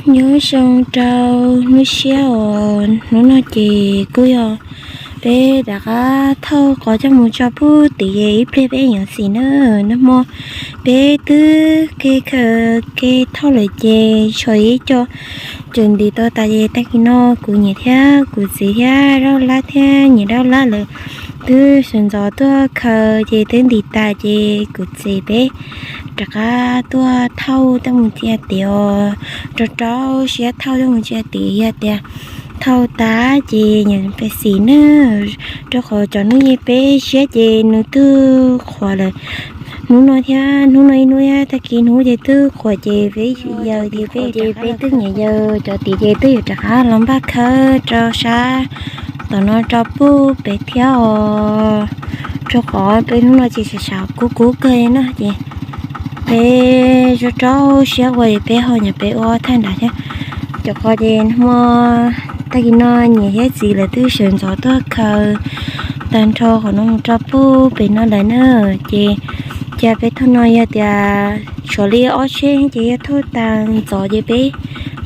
Nyob zoo rau hnub siab os, hnub no ces kuj yog peb rov qab thauj qos coj mus tso pub tim ces ib pliag peb yuav xim na. Nag hmo peb twb ke khaws ke thauj lawm ces tshuav ib co tseem ntim tau tas ces tag kis no kuv niam thiab kuv txiv thiab Zaub Lab thiab niam Zaub Lab lawv twb sawv ntxov tuaj khaws ces twb ntim tas ces kuv txiv peb rov qab tuaj thauj coj mus cia tid os. Rau rau siab thauj coj mus cia tid, yog tias thauj tas ces yuav pais xim na, rau qhov cov hnub yeej peb siab ces nws twb qhuav lawm. Hnub no thiab hnub no ib hnub thiab tag kis hnub ces twb qhuav ces peb yaws ces peb ces peb twb niam yaws cov tid ces twb yuav rov qab los npaj khawb rau sab tom no rau pub pem thiab os. Rau qhov peb hnub no ces sawv sawv kub kub kawg no ces peb rau rau siab ua es peb ho niam peb ua thaj nram thiab. Cov qos ces hmo tag kis no niam thiab txiv lawv twb sawv ntxov tuaj khaws tag nrho qhov no mus rau pub pem no lawm na. Ces cia peb thauj no yog tias tshuav li ob tsheb ces yog thauj tas ntxov ces peb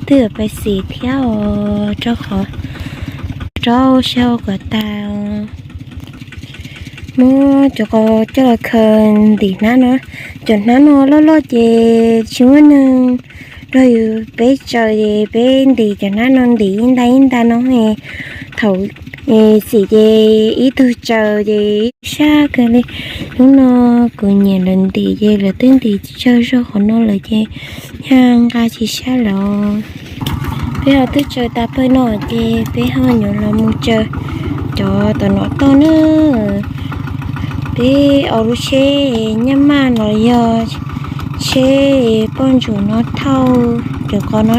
twb yuav pais xim thiab os. Rau qhov rau siab ua kom tas. Muab cov qos coj los khaws ntim hnab no. Cov hnab no loj loj ces tsis muaj neeg nrog yus peb tsaws ces peb ntim cov hnab no ntim ib nta ib nta no. Thaum xim ces ib tug tsaws ces sab kawg li. Hnub no kuv niam lawv ntim ces lawv twb ntim tsawg zog qhov no lawm ces yog nqa tsis sab los. Peb ho twb tsaws tas pawg no ces peb ho yuav los mus tsaws cov tom no toj na. Peb ua lub tsheb nyab maj los yog tsheb poj ntsuam no thauj cov qos no,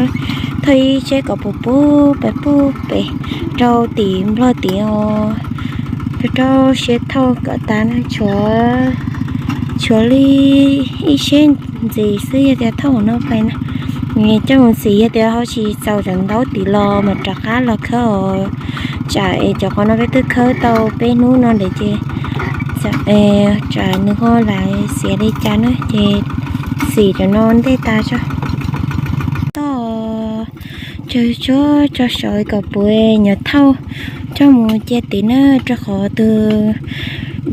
thauj ib tsheb kom puv puv pem puv pem rau tim nplog tid os. Rau rau siab thauj kom tas na, tshuav tshuav li ib tsheb ntxiv xwb yog tias thauj qhov no pais na. Coj mus xim yog tias ho tsis txaus cov ntaub tid los mas rov qab los khawb os. Tsam es cov qos no peb twb khawb tau peb hnub no lawm ces tsam nws ho lais xiav li cas na ces xim cov no ntej tas tso. Toj tsawg tsuag tso saud kom puv nyuam thauj coj mus cia tid na, rau qhov tus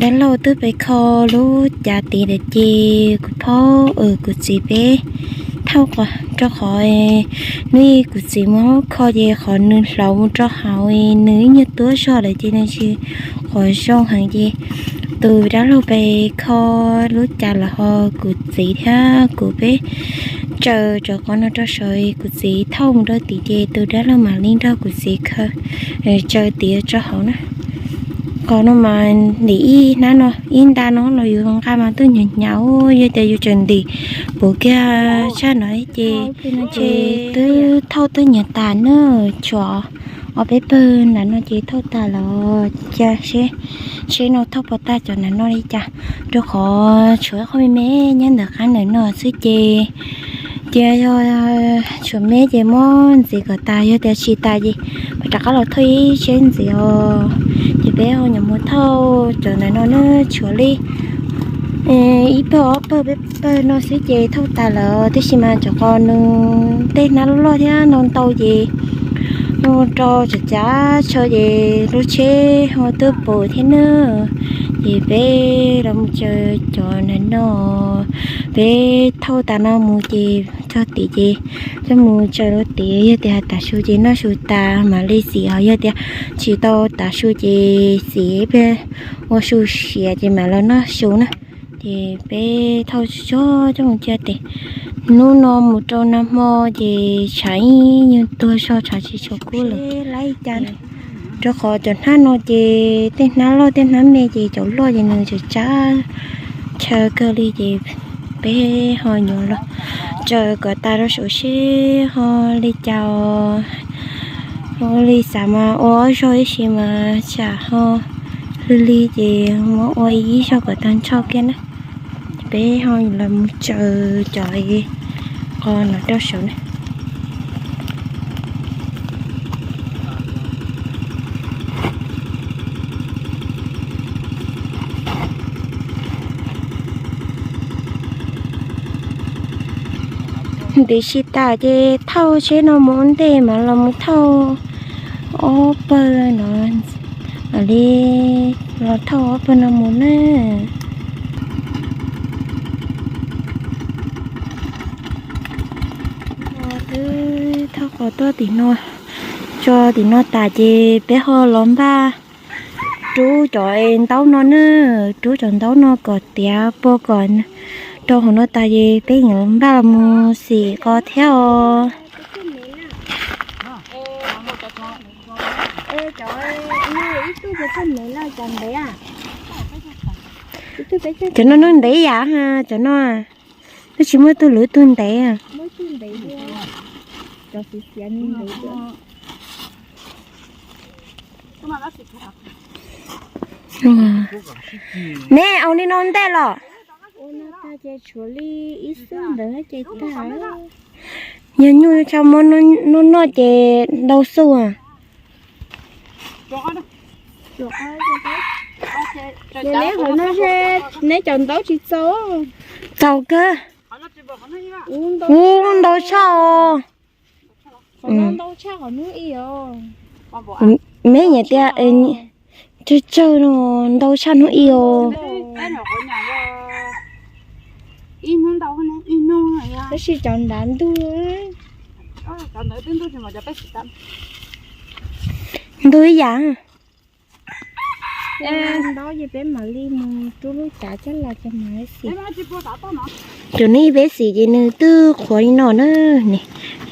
dab laug twb pais kho lub cav tid lawm ces kuv phob kuv txiv peb thauj qos rau qhov hnub ib kuv txiv mus kho ces qhov nws hlauv mus rau hauv nws ib nyuag tuab zog lawm ces nws tsis qhuav zoo heev ces tus dab laug pais kho lub cav lawm ho kuv txiv thiab kuv peb tsaws cov qos no rau saud, kuv txiv thauj mus rau tid ces tus dab laug mam li nrog kuv txiv khaws tsaws tid tso hauv na. Qos no mas ntim ib hnab no ib nta no los yus nqa mas twb hnyav hnyav, yog tias yus tseem ntim puv kiag tshaj no ces, ces twb thauj twb hnyav tas na. Tshuav ob peb pawg nram no ces thauj tas lawm, cia seb tsheb no thauj puas tag cov nram no li cas, rau qhov tshuav qhov me me nyob ntawm qab ntawm no xwb ces, ces yog tshuav me ces muab ntxiv kom tas, yog tias tsis tas ces mam rov qab los thauj ib tsheb ntxiv os. Ces peb ho yuav mus thauj cov ntawm no na, tshuav li ib pawg ob pawg peb pawg no xwb ces thauj tas lawm, tiam sis mas cov qos nws tej hnab loj loj thiab ntau ntau ces mus rau tsav tsav tshaj ces lub tsheb ho twb puv thiab na. Ces peb los mus tsaws cov ntawm no, peb thauj tas no mus ces txog tid ces coj mus tsaws rau tid, yog tias tav su ces noj su tas mam li xim os, yog tias tsis tau tav su ces xim ib pliag ua su siav ces mam los noj su na. Ces peb thauj tsuag tsuag coj mus cia tid. Hnub no mus rau nag hmo ces tshav ib nyuag tuag zog, tshav tsis tshua kub lawm. Rau qhov cov hnab no ces tej hnab loj tej hnab me ces cov loj ces nws tsav tsav chaw kawg li ces peb ho yuav los tsaws kom tas rau saud seb ho li cas os. Ua li xav mas ua ob zaug ib si mas tsam ho lig lig ces muab ua ib zaug kom tag nrho kiag na. Peb ho los mus tsaws cov qos no rau saud na. Ntev tsis tas ces thauj tsheb no mus ua ntej mas los mus thauj ob pawg no, mam li los thauj ob pawg no mus na. Twb thauj qhov tuaj tim no, tso tim no tas ces peb ho los npaj rub cov ntaub no na, rub cov ntaub no kom tiav pua kom rau hauv no tas ces peb yuav npaj los mus xim qos thiab os. Cov no nws ntev yam, cov no nws tsis muaj tug lwm tug ntev. Neb au li no ntej los? Yog nyuj tshaj muab noj noj ces ntau xu. Neb qhov no neb cov ntaub tsis txaus. Txaus kawg. Ub, ntau tshaj os. Meb nyiam tias tsawg tsawg no, ntau tshaj hnub ib os. Tab sis cov nrad ntug, ntug ib yam. Ntau ces peb mam li mus rub lub cav coj los ces mam li xim. Cov neb peb xim ces nws twb qhuav li no na, ne,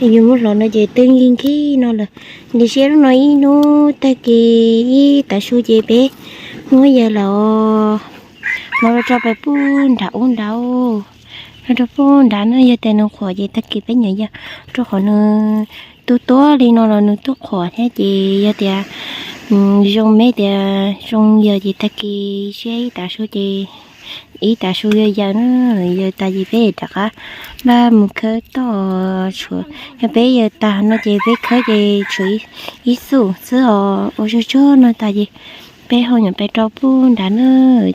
yus muab hloov no ces twb nkig nkig no lawm. Nti siab lub no ib hnub tag kis ib tav su ces peb muab yawg los no los rau pem puag nram ub nrad, los rau puag nrad na. Yog tias nws qhuav ces tag kis peb nyuam yawg, rau qhov nws tuaj tuaj li no los nws tuaj qhuav thiab ces yog tias zoo me tias zoo yawg ces tag kis siab ib tav su ces ib tav su yawg yawg na, yawg tas ces peb rov qab npaj mus khawb toj tshuav. Yog peb yawg tas no ces peb khawb ces tshuav ib xub xwb os. Ua tsuag tsuag no tas ces peb ho nyuam pem rau puag nrad na,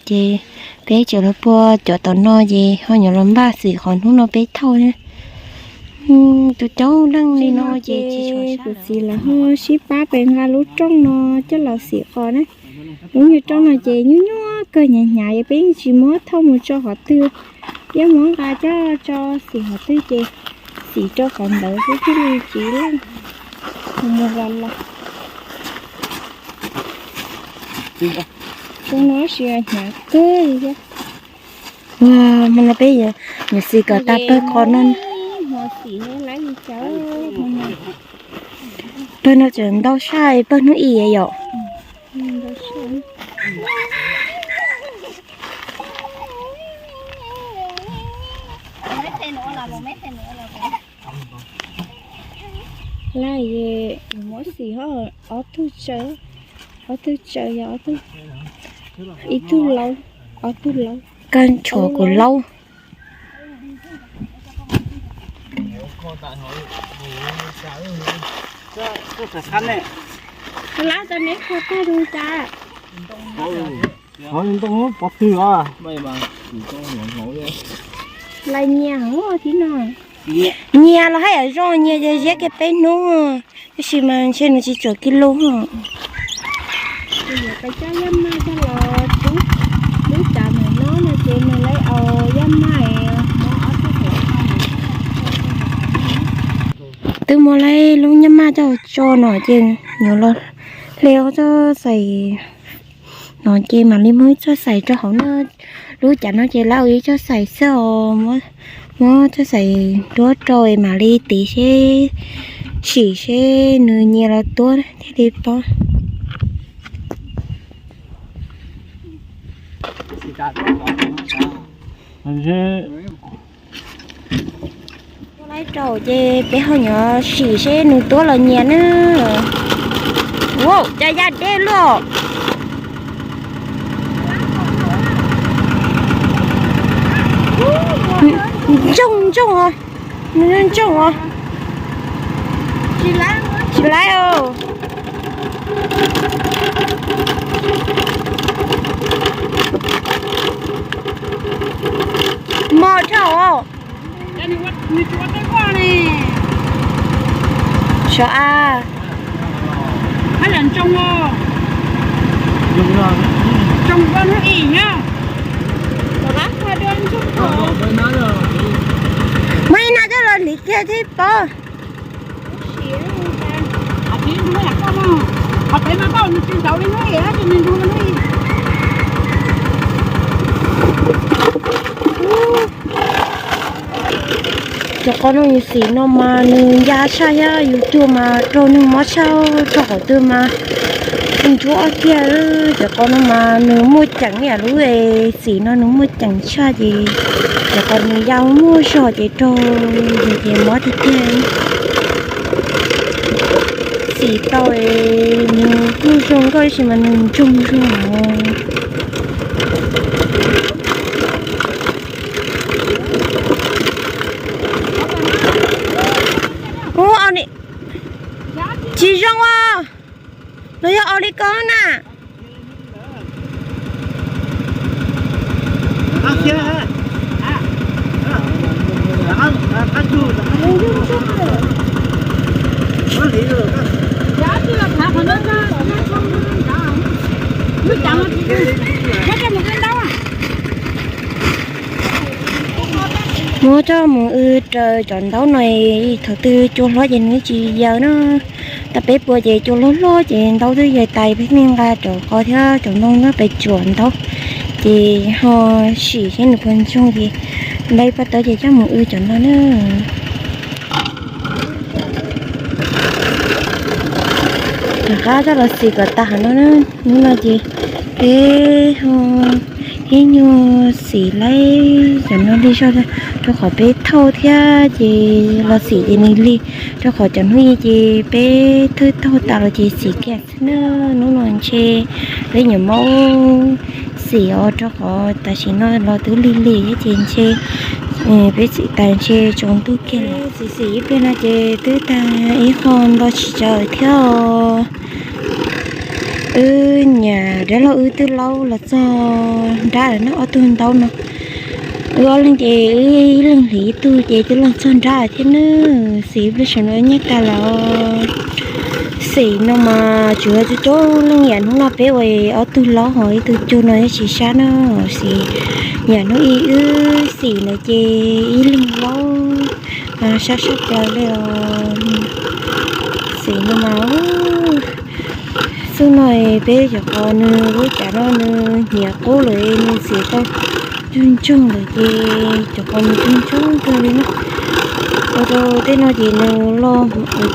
ces peb tseem los puag cov tom no ces ho nyuam los npaj xim qhov hnub no peb thauj na. Tus coob leej li no ces kuv txiv lawv ho sib pab pes nqa lub rooj no coj los xim qos na. Lub nyuag rooj no ces nyuaj nyuaj kawg, hnyav hnyav, yog peb yeej tsis muab thauj mus tso qhov twg, yeej muab nqa coj tso xim qhov twg ces xim rau qhov ntawd xwb thiaj li tsis leej mus los los. Rooj no tab sis hnyav kawg li thiab. Hmo no peb yuav xim kom tag pawg qos no. Pawg no tseem ntau tshaj pawg hnub ib yom. Laj, muab xim ob tug tsaws, ob tug tsaws yog ob tug, ib tug laub, ob tug laub. Koj tshuav kuv laub. Lab tau neb kho tag zoo cas? Qhov ntoo pov twg a? Lais nyias heev thiab no. Nyias los haj yam zoo, nyias ces ziab kiag peb hnub, tab sis mas ntshe nws tsis tsuam kis lus. Peb coj yaj maj coj los rub lub cav ntawm no no ces nws lawv au yaj maj. Twb muab lawv lub yaj maj coj tso no ces nyuam los hle ob txoj xaim no ces mam li muab ib txoj xaim rau hauv no. Lub cav no ces lawv ib txoj xaim xwb os, muab txoj xaim duab rau mam li tiv seb, sim seb nws nyias los tuab thiaj li paub. Laib rau ces peb ho nyuam sim seb nws tuab los nyias na. Wow, cas ya deb luaj. Ntsoog ntsoog os, ntsoog os. Tsis laib os. Mos dhau os. Nws tsuav tej voj ne. Sov a. Hab lam ntsoog os. Ntsoog ua hnub ib na. Muab ib no coj los hliv kiag thiab pov. Qhov pem mas paj nws tsis ntau li hnub ib, tab sis nws ntsoog ua hnub ib. Cov qos no yus xim no mas nws ya tshaj thiab yus cuag mas raug neeg mob tshaj, raug qhov twg mas ntsuab tiag. Cov qos no mas nws muaj ceem ib yam lub xim no nws muaj ceem tshaj ces cov qos nws ya muaj zog ces raug yus ces mob tiag tiag. Xim tau nws kuj zoo nkauj tab sis mas nws ntsoog zog os. Ub, tsis zoo os. Nws yog aus li ko na. Muab coj mus wb raws cov ntaub no, thaum twg cua hlob ces nws tsis yaws na. Tau peb puas ces cua hlob hlob ces ntaub twb yaws tas, peb thiaj nqa cov qos thiab cov ntoo no pem tsuam ntaub ces ho sim seb nws puas ntsoog ces npaj paj tawb ces coj mus wb cov no na. Rov qab coj los xim kom tas no na. Hnub no ces peb ho ib nyuag xim laib cov no li zog rau qhov peb thauj thiab ces los xim ces nws lig, rau qhov cov hnub i ces peb thawj thauj tas los ces xim kiag xwb na. Hnub no ntshe peb nyiam maub xim os, rau qhov tam sim no los twb lig lig thiab ces ntshe peb xim tas ntshe tsaus ntuj kiag lawm. Xim xim ib pliag no ces twb tag ib qho nto tsis tsawg thiab os. Wb niam dab laug wb twb laub los txog nrab lawm na, ob tug ntaub no. Wb ob leeg ces wb ib leeg hliv ib tug ces twb los txog nrab thiab na. Xim ib pliag saum no nyiaj tag lawm. Xim no mas tsuas yog coob coob leej yam hnub no peb ua ob tug laub ho ib tug cug no thiaj tsis sab na. Xim yam hnub i wb xim ntawd ces ib leeg laub sab sab plaws li os. Xim no mas xub no peb cov qos nws lub cav no nws hniav qub lawm, nws xim tau ntsoog ntsoog lawm ces cov qos nws ntsoog ntsoog kawg li na. Ua rau tej no ces nws loj, cov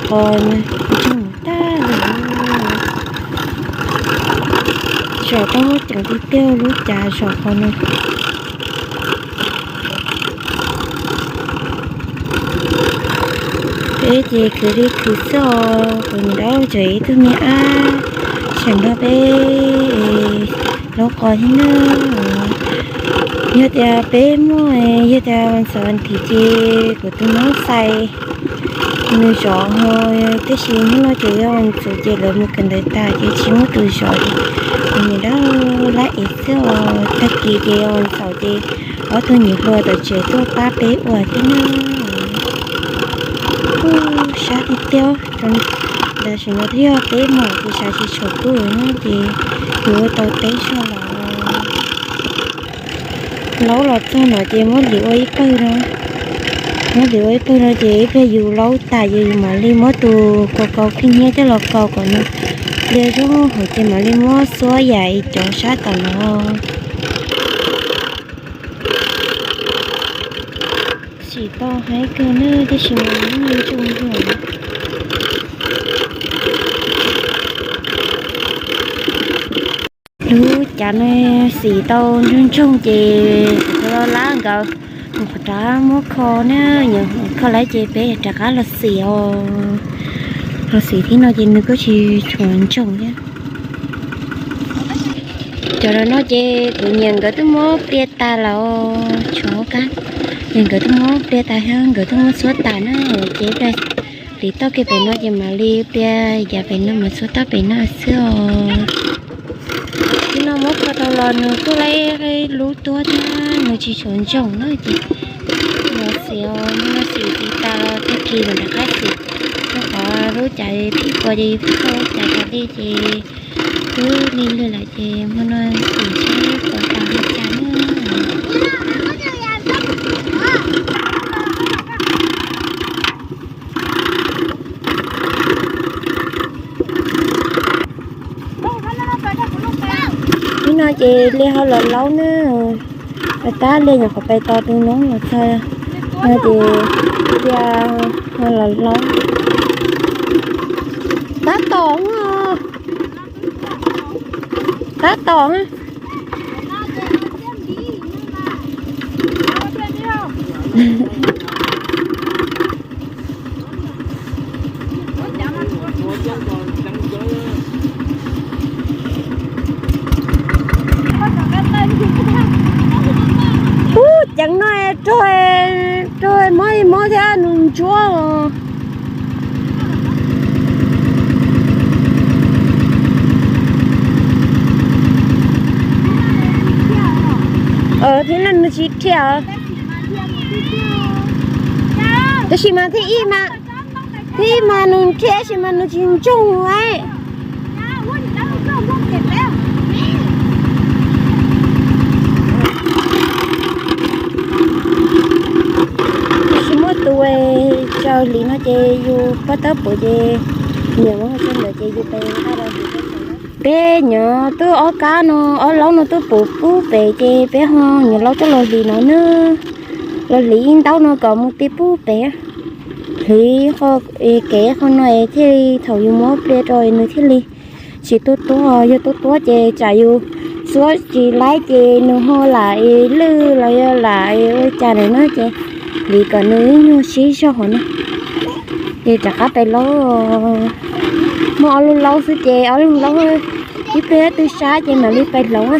qos nws ntsoog tag lawm. Tseem tau muab ceev tiag tiag lub cav zom qhov no. Peb ces khwv li khwv xwb os, kuv niam dab tseem ib tug me ab, tseem nrog peb laub qos thiab na. Yog tias peb muaj, yog tias xaum vas thiv ces kuv tus nyab xais nws zov ho, tiam sis hnub no ces yog vas xuv ces lawv mus kawm ntawv tas ces tsis muaj tus zov li. Kuv niam dab lab ev xwb os, tag kis ces vas xaum ces ob tug niam hluas tom tsev tuaj pab peb ua thiab na. Sab tiag tiag, tam sim no twb yog peb moos ces sab tsis tshua kub na ces yuav ua tau peb zog los. Laub los txog no ces muab hliv ua ib pawg no, muab hliv ua ib pawg no ces ib pliag yus laub tas ces yus mam li muab tus kaus kaus khib nyiab coj los kaus kom nws pliag zoo hauv ces mam li muab xuab yam cov sab tom no. Xim tau haib kawg na, tiam sis mas yeej ntsoog ntsoog. Lub cav no xim tau ntsoog ntsoog ces kuv lab nkawd mus qhov rov muab kho na, kho lawm ces peb rov qab los xim os. Los xim thiab no ces nws kuj tsis tshua ntsoog thiab. Cov no ces kuv niam nkawd twb muab pliag tas lawm, tshuav kab, ces nkawd twb muab pliag tas thiab nkawd twb muab xuab tas na, ces hliv toj kiag pem no ces mam li pliag yav pem no mas xuab toj pem no xwb os. Thiab no muab kho tau los nws kuj laib lub tuab thiab nws tsis tshua ntsoog na ces los xim os. Tsis los rov qab xim, rau qhov lub cav phij pos ces phij pos lub cav tas li ces twb lig lwg lawm ces hmo no xim seb puas tau li cas na. Ib no ces Liaj ho los laub na, tab Liaj nyuam qhuav pais tos tus noob los txog no ces Liaj ho los laub. Tab tom, tab tom. Ub, ceev no rog, rog mob mob thiab nws ntsuab. Thiab no nws tsis rhiab. Tab sis mas thib ib mas, thib ib mas nws rhiab tab sis mas nws tsis ntsoog lawm. Tab sis muaj tus tsaws hliv no ces yus pob tawb puv ces nyiam mus hauv tsev ntawd ces yus pes nqa rau hliv. Peb nyob twb ob kab no, ob laub no twb puv pub pem ces peb ho nyob laub coj los hliv no na. Los hliv ib ntaub no kom mus ti pub pem. Hliv qhov kev qhov no es thiaj li thaum yus muab pliag rau nws thiaj li tsis tuab tuab. Yog tuab tuab ces tsam yus xuab tsis laib ces nws ho lam lwj los yog lam ua cas lawm na ces hliv kom nws ib nyuag sib zog hov na. Ces rov qab pais laub, muaj ob lub laub xwb ces ob lub laub ib pliag twb sab ces mam li pais hloov na.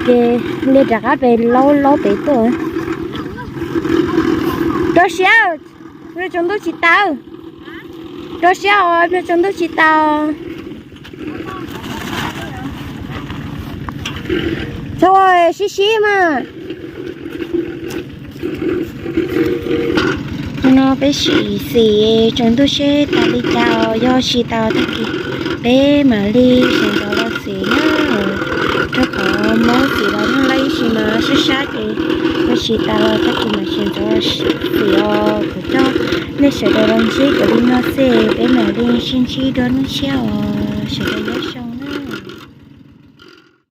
Ces li rov qab pais laub laub pem tuaj. Rau siab, pliag tsaus ntuj tsis tau. Rau siab os, pliag tsaus ntuj tsis tau. Txhob sib sib mas. No peb sim xim tsaus ntuj seb tas li cas os, yog tsis tau tag kis peb mam li sawv ntxov los xim na. Rau qhov mob xim los nag laj ib sim mas sab sab ces yog tsis tas los tag kis mam sawv ntxov xim os. Kuv coj nej sawv daws los ntsib kom li no xwb, peb mam li sib ntsib dua hnub tshiab os, sawv daws nyob zoo.